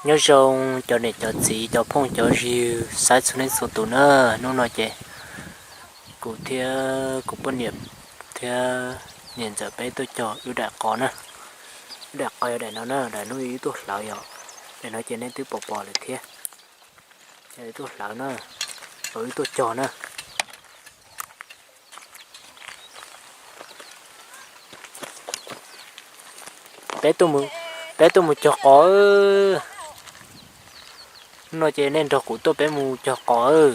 Nyob zoo cov niam cov txiv cov phooj cov ywg saib txhua leej txhua tus na, hnub no ces kuv thiab kuv poj niam thiab niam ntxawm peb tuaj cog wb daim qos na. Wb daim qos yog daim no na, daim hnub wb tuaj hlawv yom. Daim no ces nej twb pom pom lawm thiab. Ces wb tuaj hlawv na, wb tuaj cog na. Peb tuaj mus cog qos. Hnub no ces nej nrog kuv tuaj peb mus cog qos.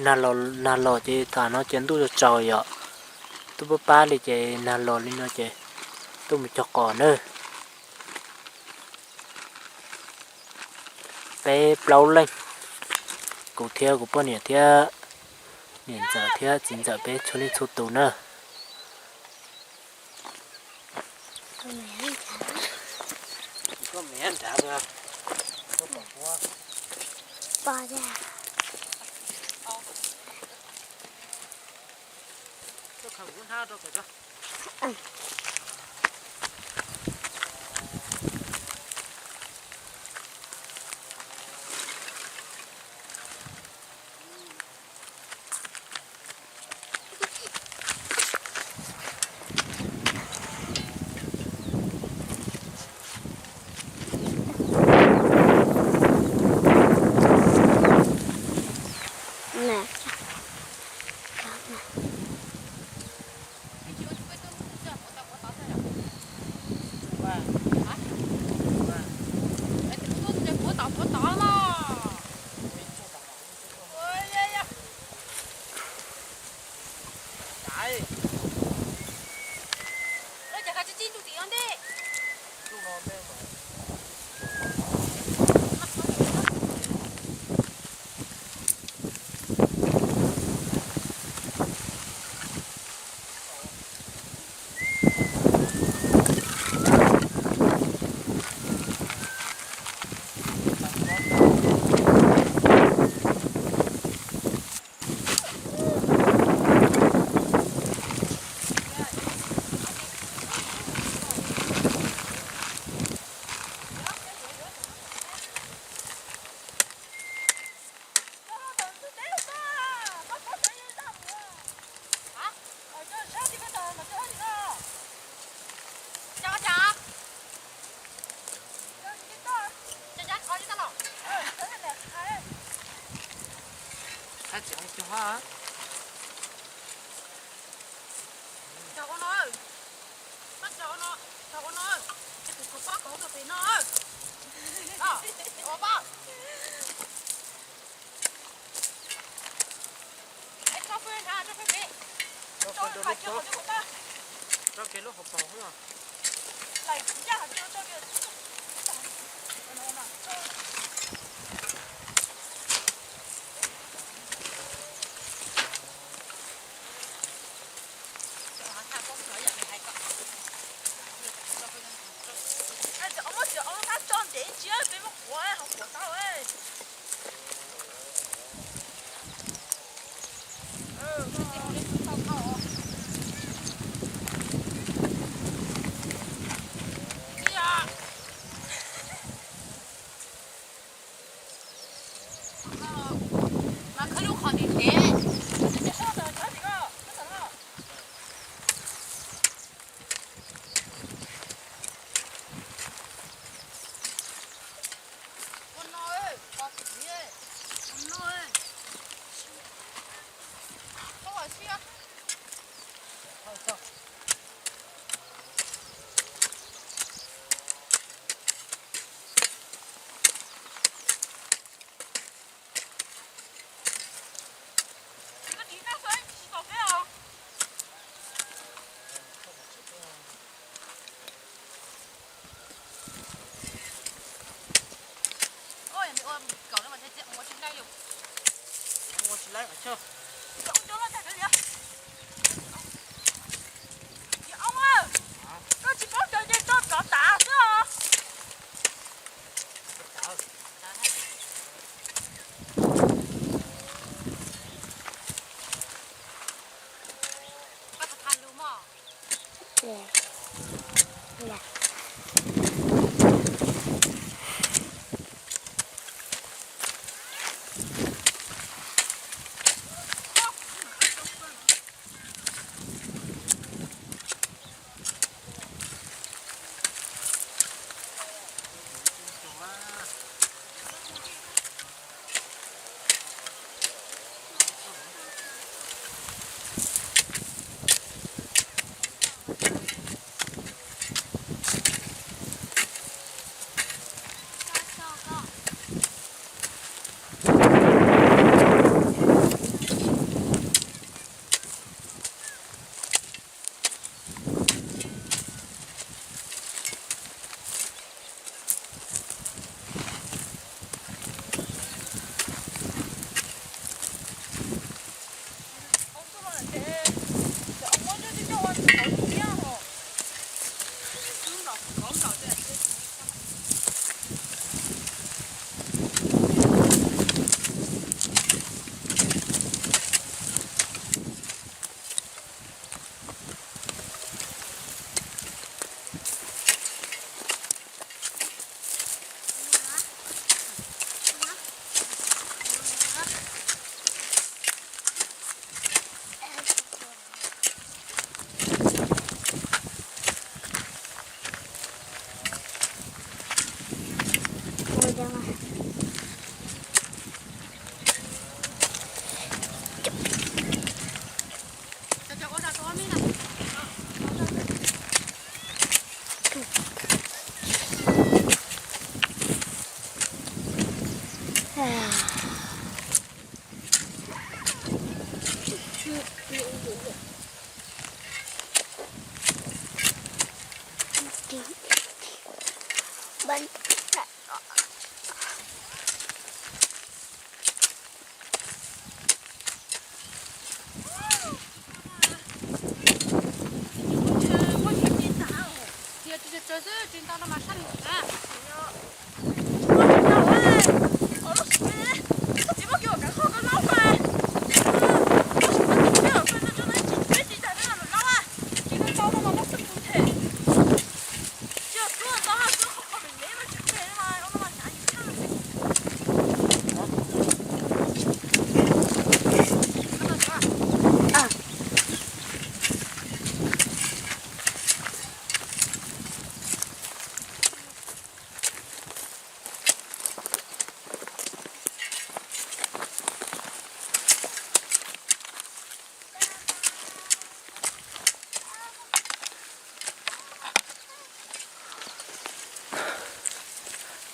Nag los, nag los ces tam no ces ntuj tsaus tsaus yom, twb pab pab li ces nag los li no ces tuaj mus cog qos nawb. Peb plaub leej, kuv thiab kuv poj niam thiab niam ntxawm thiab txiv ntxawm peb txhua leej txhua tus na.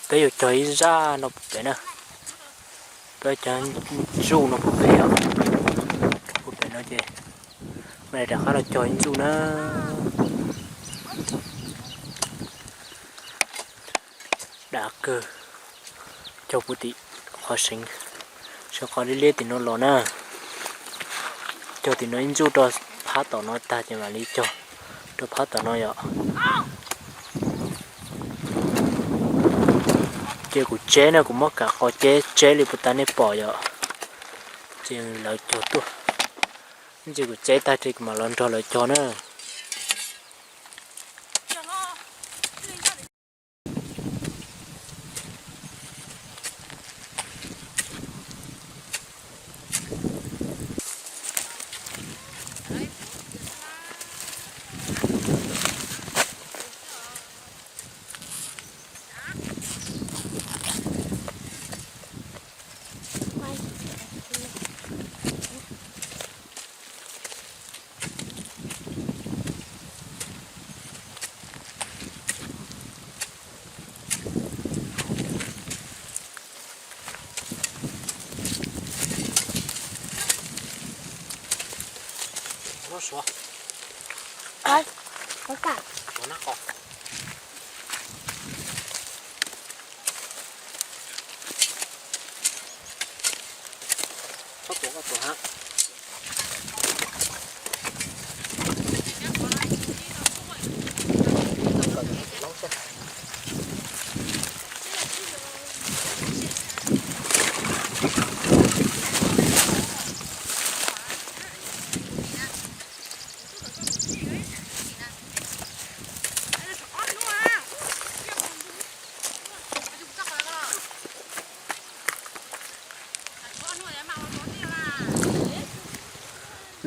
Peb yuav cog ib zaj no puag pem na. Peb cog ntsuj no puag pem os. Puag pem no ces mam li rov qab los cog ib ntsuj na. Dav kawg. Cog puag tim qhov seev, seev qhov liab liab tim no los na. Cog tim no ib ntsuj rau phab tom no tag ces mam li cog rau phab tom no yom. Ces kuv tseb na, kuv muab kav qos ces tseb li puag ta nej pom yom. Ces lawv cog tuaj. Ib ntsis kuv tseb tag ces kuv mam los nrog lawv cog na.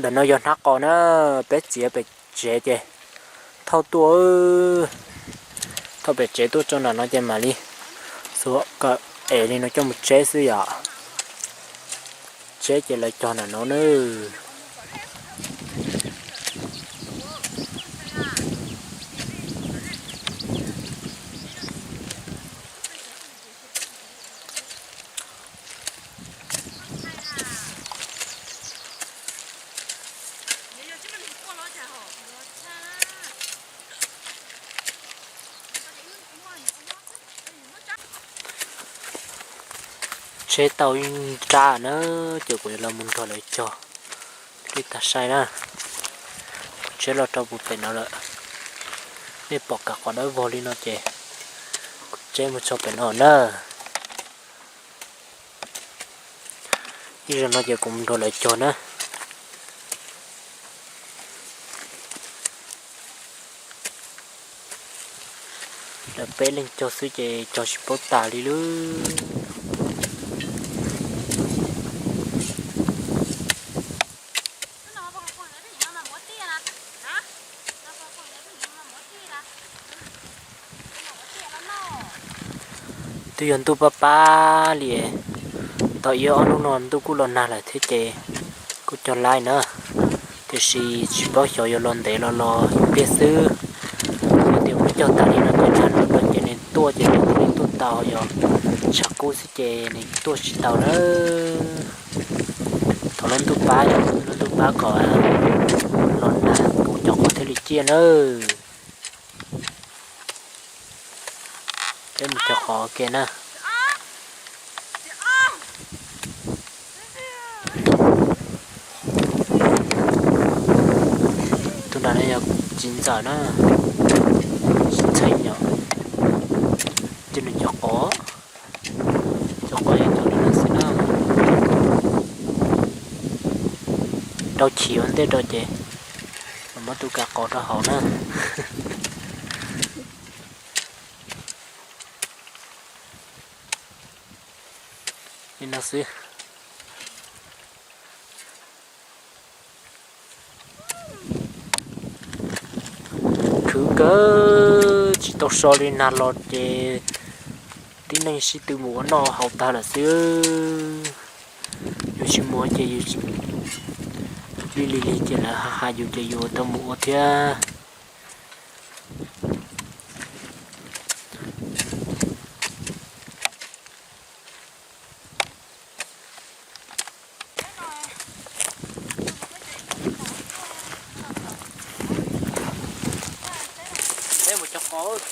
Ntawm no yog hnab qos na, peb txiav pem tsev ces thauj tuaj, thauj pem tsev tuaj tso nram no ces mam li xuas kawm es li no coj mus tseb xwb yom. Tseb ces lawv cog nram no nawb. Tsheb tau ib nrab na, ces kuv yuav los mus nrog lawv cog thiaj li tag sai na. Kuv tsheb los rau puag pem no lawm, nej pom kav qhov dawb vog li no ces kuv tsheb mus txog pem no na. Ib zaug no ces kuv mus nrog lawv cog na. Lawv peb leeg cog xwb ces cog tsis paub tas li lub. Twb yog ntuj pab pab li, tau ib ob hnub no ntuj kuj los nag lawm thiab ces kuj cog laij na, tiam sis tsis paub xyov yuav los ntev los los ib pliag xwb. Yog tias kuv cog tas li no ces nag lawm ces nws tuaj ces nws thiaj li tuaj tau, yog tshav kub xwb ces nws tuaj tsis tau na. Thov lub ntuj pab, lub ntuj pab kom los nag kuv cov qos thiaj li ciaj nawb. Peb mus cog qos ua ke na. Tus nram no yog txiv ntxawm na, txiv ntxawm nyom, ces nws cog qos, cog qos yog cog li no xwb na. Rau chiv ua ntej rau ces muab tus kav qos rau hauv na. Li no xwb. Khwv kawg tsis tau so li, nag los ces tib neeg sib tw mus ua noj haus tag lawm xwb. Yus tsis mus ces yus, lig lig lig ces lawv hais yus ces yus tau mus ua thiab. Peb mus cog qos.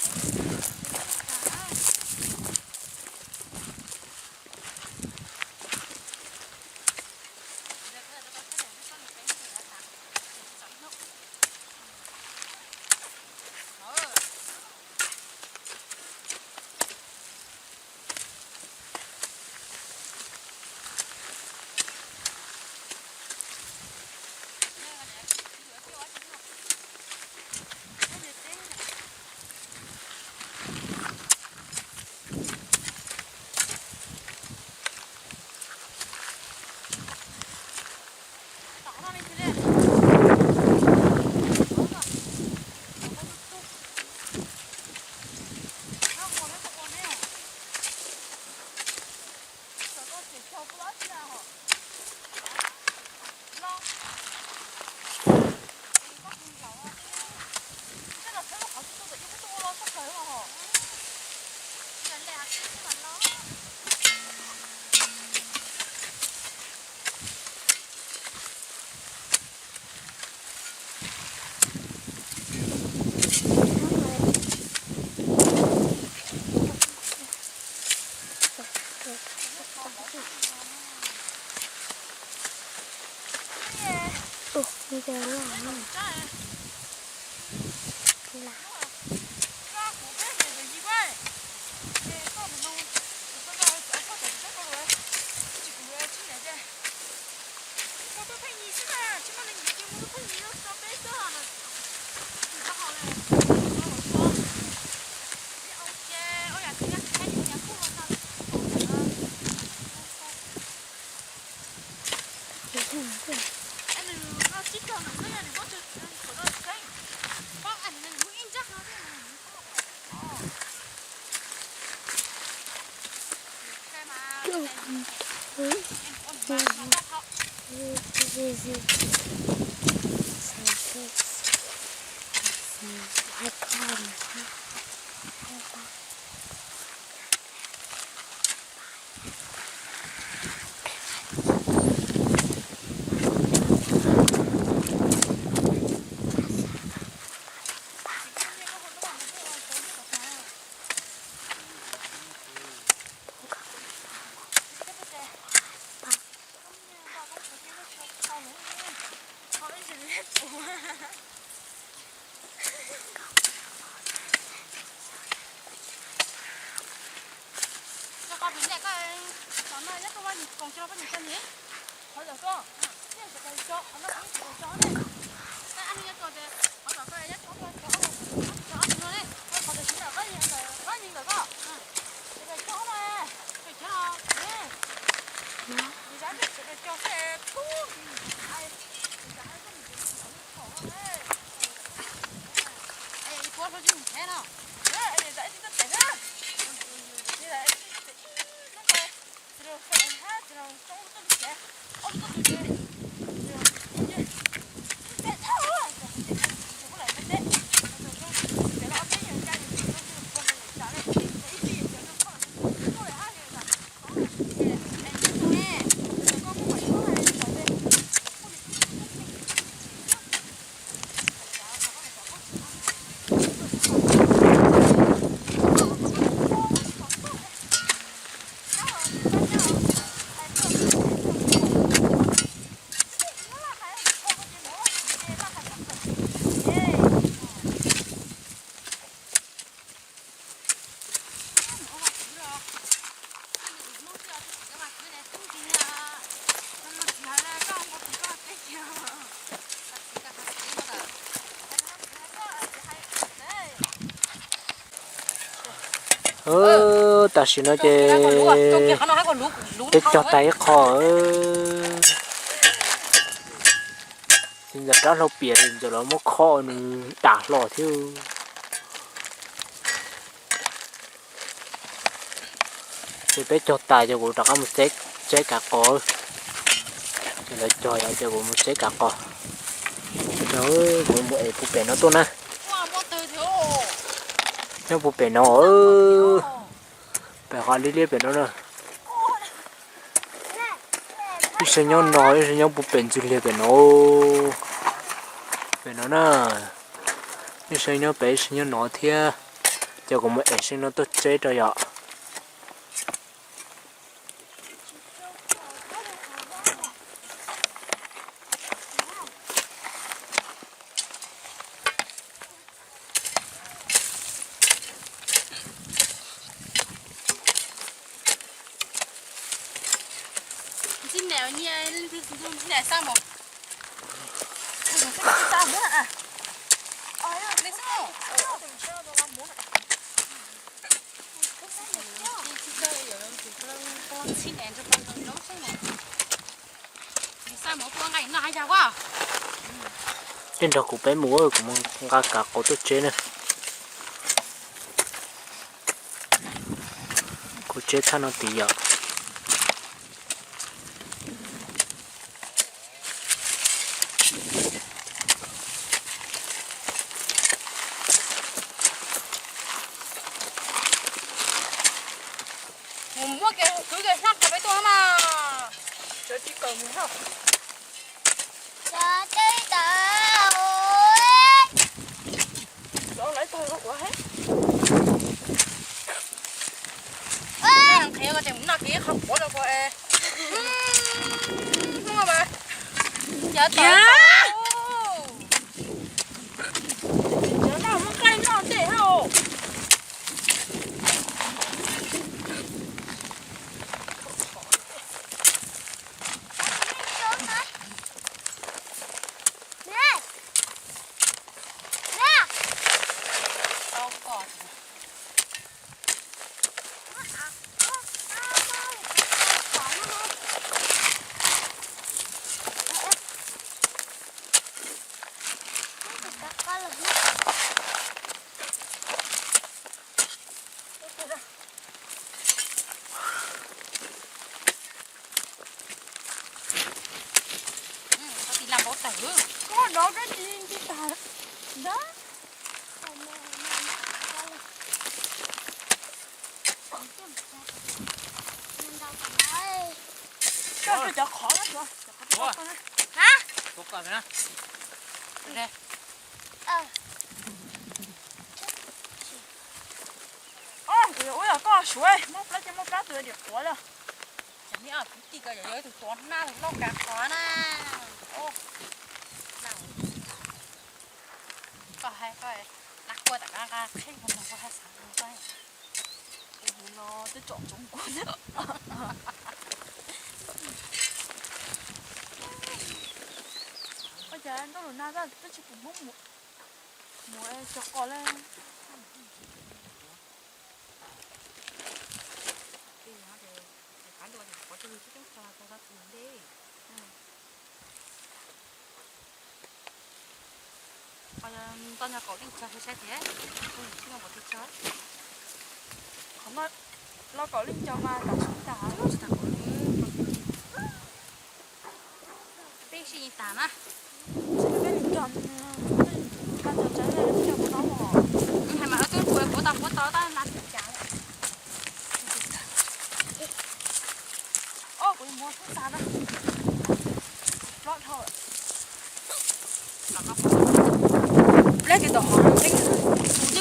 Tam sim no ces peb cog tag ib qho, ces ntxawm rab hlau piam ntxawm los muab kho nws dam hlo thiab. Ces peb cog tas ces kuv rov qab mus tseb kav qos. Ces lawv cog yom, ces kuv mus tseb kav qos. Kuv mus es puag pem no tuaj na. Nyob puag pem no, pem qhov liab liab pem no na. Ib sab nyob no, ib sab nyob puag pem ntxwg liag pem no. Pem no na, ib sab nyob pem, ib sab nyob no thiab. Ces kuv mus es sab no tuaj tseb rau yom. Tej nrog kuv peb mus, kuv mus nqa kav qos tuaj tseb na. Kuv tseb thaj no tid yom. Mus muab kiag kwv kiag hlab qhov peb tuaj mas. Cov tsis kawm mus hauj. Cov tsis kawm. Cov lawv tag ua he. Nqhis ko ces mus noj kiag ib qho quav rau ko es. Hnub no mas. Cov tawv. Cov no muab nqaij noj tej hauj. Koj tis lam npaum tawm. Koj dov koj tis tis tag ntag. Koj cov qhov na, cov qhov na. Hab? Kuv yuav ua yog koj suav, muab plab ces muab plab tus dim quav lawm. Cov me ob kwv tij ko yuav yog ib tug tuav hnab tus loj kav qhov na. Koj hais koj nab kua tam nqa nqa qheb mus nrog koj hais xav mus koj. Kuv no twb tsom tsoov kuv. Cas ntuj lub nag twb tsis pom Hmoob mus, mus cog qos li. Tau nyog kaum leej chaw saib thiab, tsis muaj pom tus chaw. Qhov no los kaum leej chaw mas tam sim tag. Peb sib yeej tag na. Peb leej chaw, peb leej chaw tsav, peb leej chaw puv tau, hais mas twb puv tau puv tau tab mas tsis cas. Ob, kuv yuav muab tag na. Plob dhau lawm. Leb ces tom hov no, kuv ces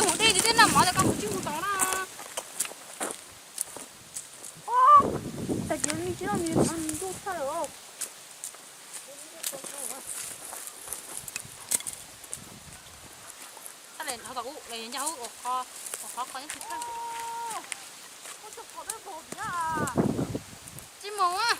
kuv dej ces tej nag mov tas koj kuv tsis mus tod na. Tag kis me tsis noj ntuj tshaj lawm. Txhaj le dhau tom ub, ncaj ub, ua qhov qhov nyob tsis tshaj. Tsis mus.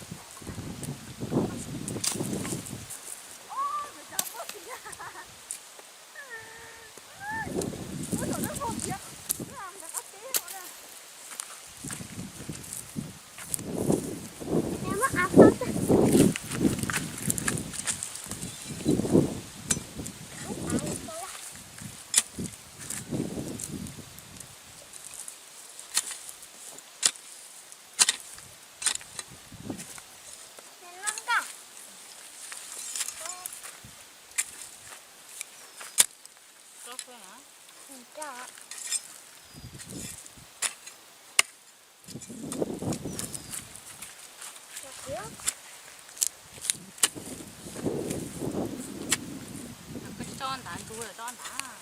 Koj tso ntawd ntug lawm, tso ntawd.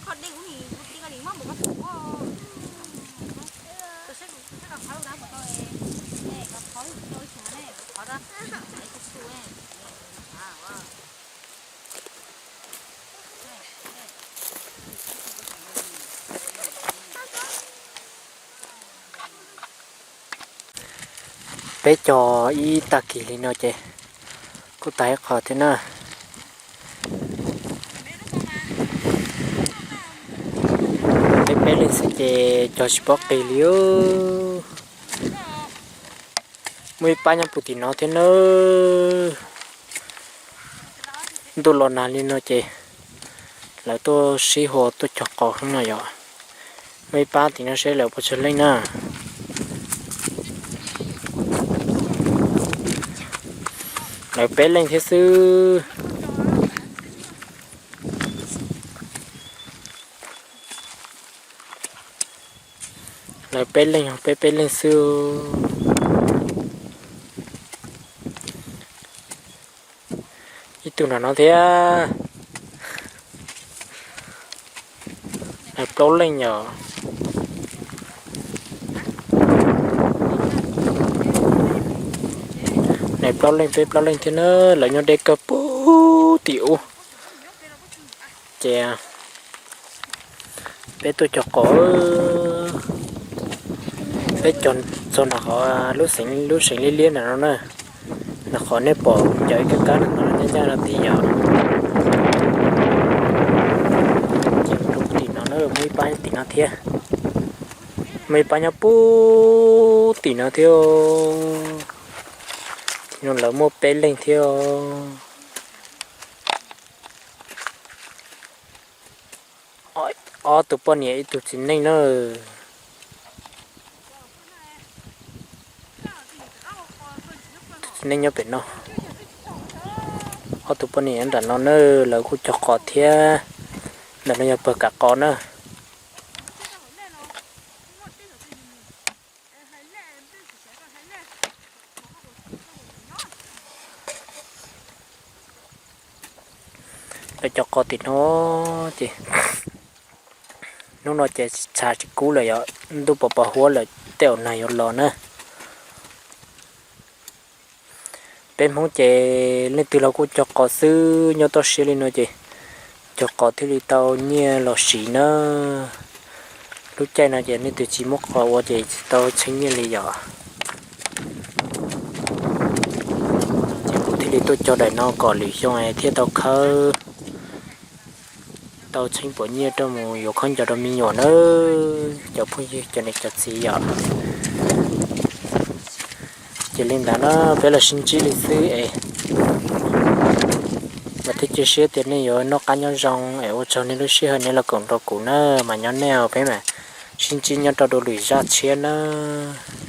Koj dej kuv nim kuv ti koj nim mob npaum koj tus. Tus seb tus seb koj qhov lub dab npaum koj, koj qhov lub tau ib xyoo ne, koj qhov dab, tus su ne. Peb cog ib tag kis li no ces kuj tag ib qho thiab na. Peb peb leeg xwb ces cog tsis paub qis li. Muaj ib pab nyob puag tim no thiab nawb. Ntuj los nag li no ces lawv tuaj sib hua tuaj cog qos xwb no yom. Muaj ib pab tim no seb lawv puas tsawg leej na. Lawv peb leej thiab xwb. Lawv peb leeg, peb peb leeg xwb. Ib tug nram no thiab. Lawv plaub leej yom. Lawv plaub leej, peb plaub leej thiab na, lawv nyob deb kawg puag tim ub. Ces peb tuaj cog qos, peb cog txog nram qhov lub seem, lub seem liab liab ntawm no na. Nram qhov nej pom cov ib kab kab no ncaj ncaj no tim yom. Ces tim no na muaj ib pab tim no thiab. Muaj ib pab nyob puag tim no thiab. No lawv muaj peb leeg thiab. Ob tug poj niam ib tug txiv neej na. Txiv neej nyob pem no. Ob tug poj niam nyob nram no na, lawv kuj cog qos thiab. Ntawm no yog pawg kav qos na. Lawv cog qos tim no ces hnub no ces txhas tsis kub lawm yom, ntuj pos pos huab lawm tej zaum nag yuav los na. Peb Hmoob ces leej twg los kuj cog qos xwb, nyob toj siab li no ces cog qos thiaj li tau nyiaj los siv na. Lub caij no ces leej twg tsis muab qos ua ces tsis tau txheeb nyiaj li yom. Ces kuv thiaj li tuaj cog daim no kom lwm xyoo thiaj tau khawb, tau txheeb pom nyiaj rau mus yuav khaub ncaws rau me nyuam na, cov phooj ywg cov niam cov txiv yom. Ces li ntawd na, peb los sib ntsib li xwb es, mas thiaj cia siab tias nej yuav noj qab nyob zoo es ua tsaug nej lub sij hawm nej los koom nrog kuv na, mas nyob nej, peb mam sib ntsib nyob rau dua lwm zaj tshiab nawb.